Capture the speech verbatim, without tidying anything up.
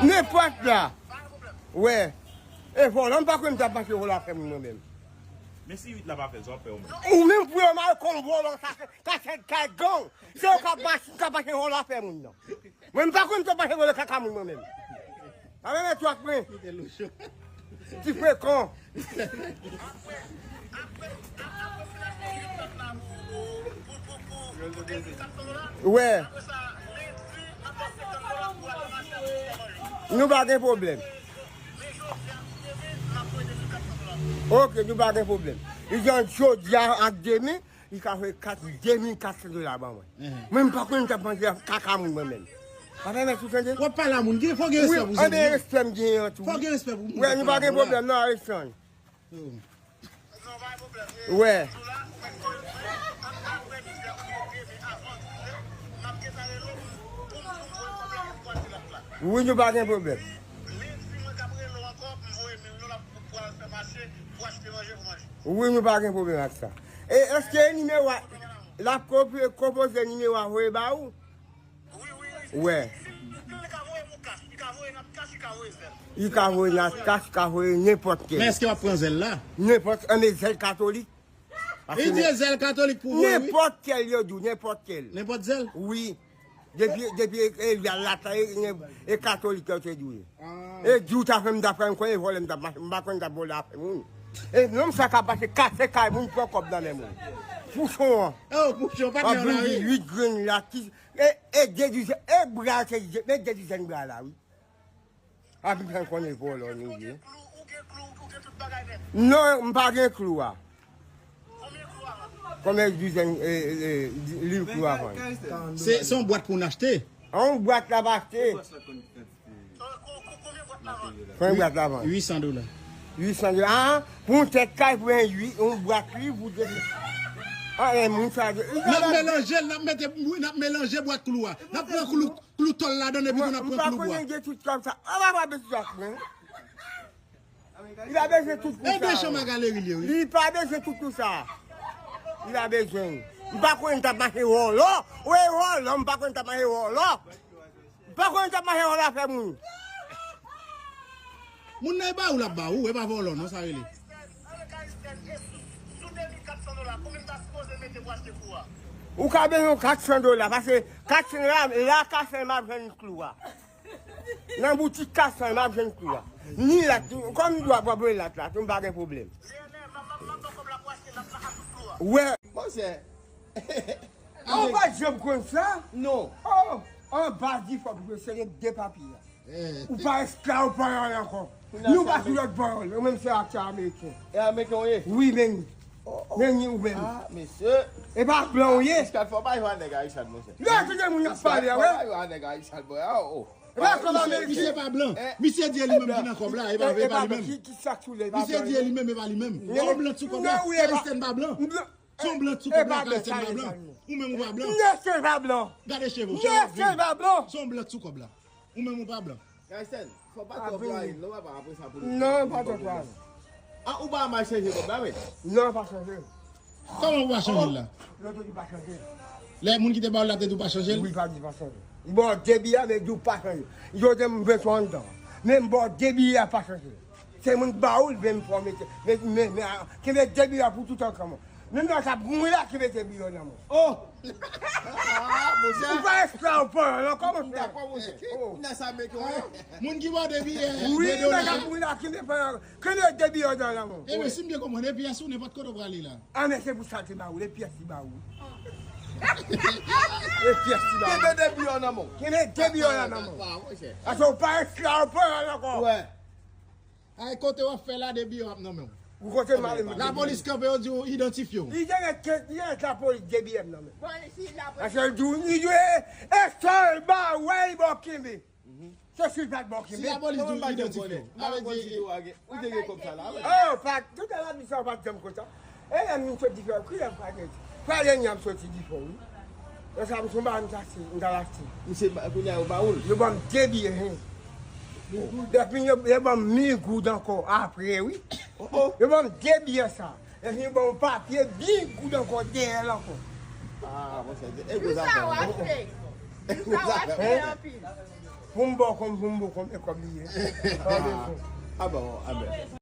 Nenpòt la. Wè. E vòlò, m pa kwè m t ap mache vòlò afè moun mwen menm. Men si uit la pa fè, sa w ap fè ou menm? Ou menm pou yo mal konn vòlò, sa se, sa se kay gang. Se yo k ap mache, k ap mache vòlò afè moun nan. Mwen, m pa konn sa mache vòlò kaka moun mwen menm. Pa menm etwak mwen. Ti frekan. Wè. Nou pa gen pwoblèm. Ok, nou pa gen pwoblèm. Li jan jodi a ak demen, li ka voye kat, de mil kat san dola ban mwen. Mwen, m pa konn sa manje kaka moun mwen menm. Pa fè mèt ou tande? W ap pale a moun, gen, fò gen respè pou zanmi yo. Anben respè m genyen an tou. Fò gen respè pou moun. Wè, nou pa gen pwoblèm non, Alexandre. Wè. Wi, nou pa gen pwoblèm. Wi, nou pa gen pwoblèm ak sa. E èske nimewo a, l ap konp-, konpoze nimewo a voye ba ou? Wè. Li ka voye nan kach, li ka voye nan kach, li ka voye nenpòt kèl. Men èske w ap pran zèl la? Nenpòt, anben zèl katolik. Li di e zèl katolik pou voye, wi. Nenpòt kèl yo di w, nenpòt kèl. Nenpòt zèl? Wi. Depi, depi e, e, la, la, e, e katolik yo te di w. E di w ta fè m ta pran, m konnen vòlè m t ap mache, m pa konn t ap vòlè afè moun. E nonm sa ka pase kase kay moun pran kòb nan men moun. Pouchon an. Oh, pouchon, pa gen la, wi. Uit grenn la, ki, e, e de dizèn, e bra se, men de dizèn bra la, wi. Api fè konnen vòlò nou ye. Non, m pa gen klou a. Konbyen dizèn, e, e, e, liv klou a vann? Se, se yon bwat pou n achte. Yon bwat la pa achte. Konbyen bwat la vann? Uit san dola. Uit san dola. Ah, pou yon tèt kay, pou yon, yon bwat liv, pou de. Ah, e moun sa. N ap melanje l, n ap mete, n ap melanje bwat klou a. N ap pran klou, klou tòl ladan l epi tou n ap pran klou bwa. Mwen, m pa konnen gen tout kòb sa. An pa pa bezwen ak mwen. Li pa bezwen tout pou sa. E de chanm a galeri li ye, wi. Li pa bezwen tout pou sa. Li pa bezwen. M pa konnen t ap mache wòlò. Ou e wòlò, m pa konnen t ap mache wòlò. M pa konnen t ap mache wòlò afè moun. Moun nan e ba ou l ap ba ou, e pa vòlò, non, sa rele. Ou ka bezwen kat san dola, paske kat san dola, la ka fè m ap jwenn klou a. Nan boutik kat san, m ap jwenn klou a. Ni lat, kòm m dwa pran lat la, tou m pa gen pwoblèm. Wè. Monchè. Ou pa janm konn sa? Non. Oh, anba di fò pou se gen de papye a. Ou pa esklav panyòl ankò. Ni ou pa sou lòt panyòl. Ou menm se aktè ameriken. E ameriken ou ye? Wi, men. Men ni ou menm. Ah, mesye. E pa blan ou ye? Jiska fò pa jwe a nèg a Richard, monchè. Lè tout moun ap pale a, wè. Fò pa jwe a nèg a Richard, bro. Oh, oh. E pa kòb ameriken. Misye pa blan. Misye di e li menm ki nan kòb la, e pa, e pa li menm. Ki, ki sa k sou li, e pa blan. Misye di e li menm, e pa li menm. Yon blan sou kòb la, Carlston pa blan. Se yon blan sou kòb la, Carlston pa blan. Ou menm ou pa blan. Nèsèl pa blan. Gade cheve w, cheve w ap vini. Se yon blan sou kòb la. Ou menm ou pa blan. Carlston, fò pa twò pray, non, papa, apre sa pou nou. Non, pa twò pray. Ah, ou pa mal chanje kòb la, men? Non, pa chanje. Kòman ou pa chanje l la? Lòt yo di pa chanje. Lè moun ki te ba w l la te di w pa chanje l? Wi, pa di pa chanje. Li ba w de biyè, men di w pa chanje. Yo di m bezwen anndan. Men m ba w de biyè, pa chanje. Se moun ki ba ou l, men m fò mete. Men, men, men, ah, kenbe de biyè pou toutan kòman. Menm lè w t ap mouri la, kenbe de biyè nan men w. Oh! Ah, monchè. Ou pa esklav panyòl ankò, monchè. M dakò, monchè. Oh. Kounye a sa ameriken ou ye. Moun ki ba w de biyè, wi, de dola. Nèg ap mouri la, kenbe panyòl. Kenbe de biyè nan men w. Ebyen, si m byen konprann, e pyès ou nenpòt kote w prale la. Ah, men se pou sa l te ba ou, e pyès li ba ou. E pyès li ba ou. Kenbe de biyè nan men w. Kenbe de biyè nan men w. Paske w pa esklav panyòl ankò. Wè. Ay, kote w ap fè la, de biyè w ap nan men w. Ou kote m ale, m ap. Lapolis kanpe, yo di w idantifye w. Li te ret, li te ret lapolis de biyè m nan men. Paske l di w, li di w, e, e sèl ba, wè, li ba w kenbe. Se si l pa t ba w kenbe. Si lapolis di w idantifye w. Sa vle di, ou te gen kòb sa la, wè. Oh, pa, tout a la, mi sa w pa t janm kontan. E lè m soti dife, kilè m pa gen? Prale nyan m soti dife, wi. Nan sa m sou ba m ta achte, m ta achte. Misye ba, kounye a yo ba ou l? Yo ban m de biyè, hen. Depi yo, yo ban m mil goud ankò apre, wi. Oh, oh. Yo ban m de biyè sa. Epi yo ban m papye mil goud ankò dèyè l ankò. Ah, monchè, e gwo zafè. Sa w achte? Sa w achte anpil? Pou m ba w kòb, pou m ba w kòb, e kòb li ye. Pa bezwen. Ah bon, ah ben.